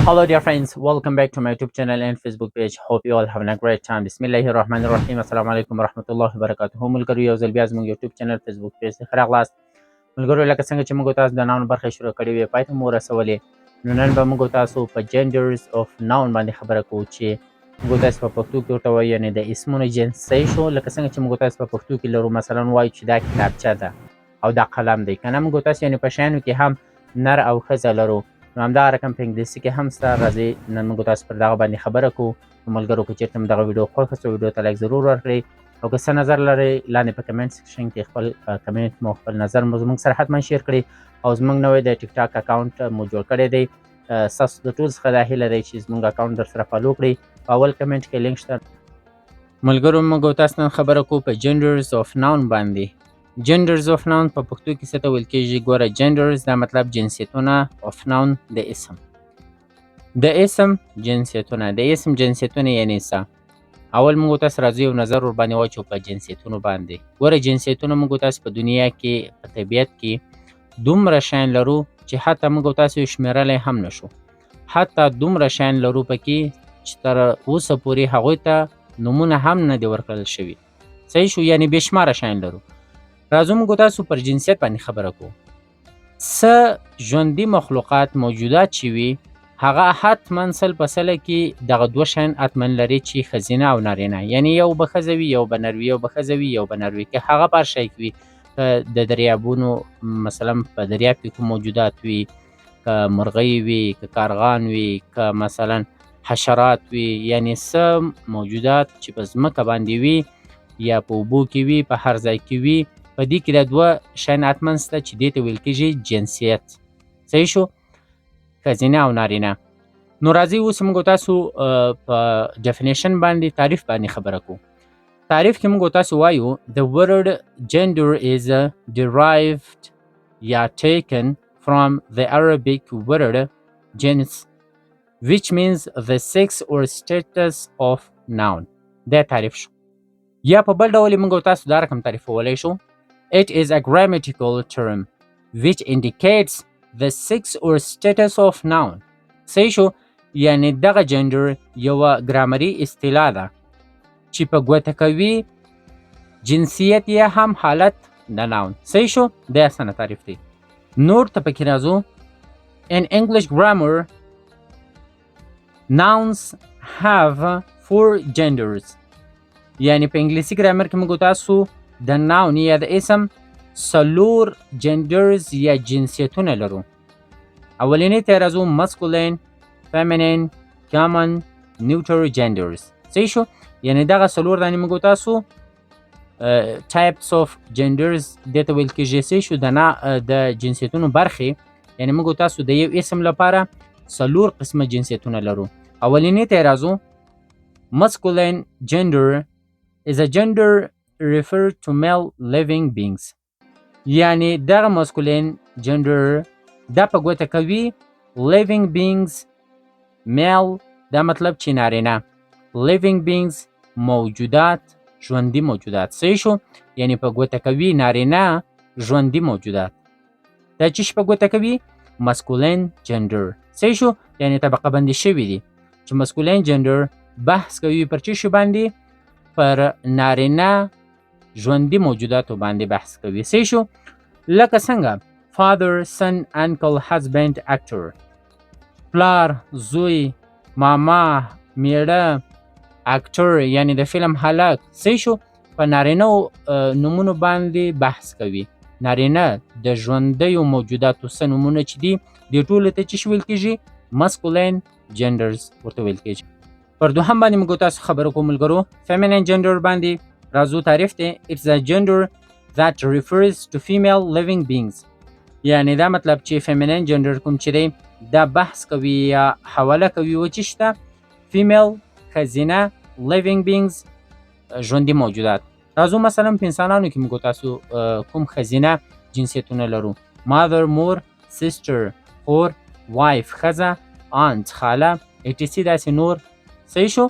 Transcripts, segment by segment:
Hello dear friends, welcome back to my YouTube channel and Facebook page. Hope you all having a great time. بسم الله الرحمن الرحیم. السلام علیکم ورحمت الله وبرکاته. ملګرو، یو ځل بیا زموږ یوټیوب چینل، فیسبوک پیج ته ښه راغلاست. ملګرو، لکه څنګه چې موږ تاسو د noun برخه شروع کړې وې، پای ته مو ورسولې، نو نن به موږ تاسو په genders of noun باندې خبره کوو، چې موږ تاسو په پښتو کې ورته وایو، یعنې د اسمونو جنس. صحیح شو؟ لکه څنګه چې موږ تاسو په پښتو کې لرو، مثلا وایو چې دا کتابچه ده او دا قلم دی، که نه؟ موږ تاسو یعنې په شیانو کې هم نر او ښځه لرو، نو همدا رقم په انګلیسي کې هم سته. راځئ، نن موږ تاسو پر دغه باندې خبره کوو. نو ملګرو، که چېرته مو دغه ویډیو خوښه سوه، ویډیو ته لایک ضرور ورکړئ او که څه نظر لرئ، لاندې په کمنټ سیکشن کې خپل کمنټ مو، خپل نظر مو زموږ سره حتما share کړئ. او زموږ نوی د ټیک ټاک اکاونټ مو جوړ کړی دی. ستاسو د ټول څخه دا هیله دی چې زموږ اکاونټ در سره follow کړئ. په اول کمنټ کې لینک شته. ملګرو، موږ تاسو نن خبره کوو په genders of noun باندې. Genders of noun په پښتو کې څه ته ویل کیږي؟ ګوره، genders دا مطلب جنسیتونه، of noun د اسم، د اسم جنسیتونه، د اسم جنسیتونه یعنی څه؟ اول موږ تاسو راځو، یو نظر ور باندې واچو په جنسیتونو باندې. ګوره، جنسیتونه موږ تاسو په دنیا کې، په طبیعت کې دومره شیان لرو چې حتی موږ تاسو شمیرلی هم نشو. حتی دومره شیان لرو پکې چې تر اوسه پورې هغوی ته نومونه هم نه دي ورکړل شوي. صحیح شو؟ یعنی بې شماره شیان لرو. راځو، موږ تاسو پر جنسیت باندې خبره کوو. څه ژوندي مخلوقات، موجودات چې وي، هغه حتما 100% کې دغه دوه شیان حتما لري چې ښځینه او نارینه، یعنی یو به ښځه وي، یو به نر وي، یو به ښځه وي، یو به نر وي. که هغه په هر شی کې وي، که د دریابونو، مثلا په دریاب کې کوم موجودات وي، که مرغۍ وي، که کارغان وي، که مثلا حشرات وي، یعنی څه موجودات چې په ځمکه باندې وي یا په اوبو کې وي، په هر ځای کې وي، په دې کې دا دوه شیان حتما شته چې دې ته ویل کېږي جنسیت. صحیح شو؟ ښځینه او نارینه. نو راځئ، اوس موږ تاسو په definition باندې، تعریف باندې خبره کوو. تعریف کې موږ تاسو وایو: the word gender is derived یا taken from the Arabic word jins, which means the sex or status of noun. دا تعریف شو. یا په بل ډول موږ تاسو دا رقم تعریفولی شو: it is a grammatical term which indicates the sex or status of noun. صحیح شو؟ یعنی دغه جندر یوه ګرامري اصطلاح ده چې په ګوته کوي جنسیت یا هم حالت د noun. صحیح شو؟ دا اسانه تعریف دی. نور ته پکې راځو. In English grammar, nouns have four genders. یعنی په انګلیسي ګرامر کې موږ تاسو د noun یا د اسم څلور genders یا جنسیتونه لرو. اولنی ته راځو: masculine, feminine, common, neuter genders. صحیح شو؟ یعنی دغه څلور دانې موږ تاسو types of genders دې ته ویل کېږي. صحیح شو؟ د نا د جنسیتونو برخې، یعنی موږ تاسو د یو اسم لپاره څلور قسمه جنسیتونه لرو. اولنی ته راځو: masculine gender is a gender referred to male living beings. یعنی دغه masculine gender دا په ګوته کوي living beings male، دا مطلب چې نارینه، living beings موجودات، ژوندي موجودات. صحیح شو؟ یعنی په ګوته کوي نارینه ژوندي موجودات. دا چې په ګوته کوي masculine gender. صحیح شو؟ یعنی طبقه بندي شوي دي چې masculine gender بحث کوي پر څه شي باندې؟ پر نارینه ژوندي موجوداتو باندې بحث کوي. صحیح شو؟ لکه څنګه father, son, uncle, husband, actor، پلار، زوی، ماما، میړه، actor یعنی د فلم هلک. صحیح شو؟ په نارینه نومونو باندې بحث کوي. نارینه د ژوندیو موجوداتو څه نومونه چې دي، دې ټولو ته چې ویل کېږي؟ Masculine genders ورته ویل کېږي. پر دوهم باندې موږ تاسو خبرو کوو. ملګرو، feminine gender باندې راځو. تعریف دی: it's a gender that refers to female living beings. یعنی دا مطلب چې feminine gender کوم چې دی، دا بحث کوي یا حواله کوي و چې شته female ښځینه living beings ژوندي موجودات. راځو، مثلا په انسانانو کې موږ تاسو کوم ښځینه جنسیتونه لرو؟ Mother مور، sister خور، wife ښځه، aunt خاله، etc داسې نور. صحیح شو؟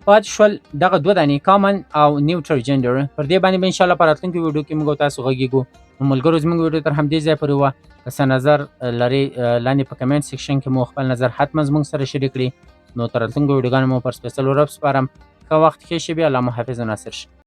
پاتې شول دغه دوه دانې، common او neuter gender. پر دې باندې به ان شاء الله په راتلونکي ویډیو کې موږ تاسو غږیږو. نو ملګرو، زموږ ویډیو تر همدې ځای پورې وه. که څه نظر لرئ، لاندې په comment section کې مو خپل نظر حتما زموږ سره شریک کړئ. نو تر راتلونکو ویډیوګانو مو پر سپېڅلو رب سپارم. ښه وخت، ښې شېبې. الله مو حافظ و ناصر شه.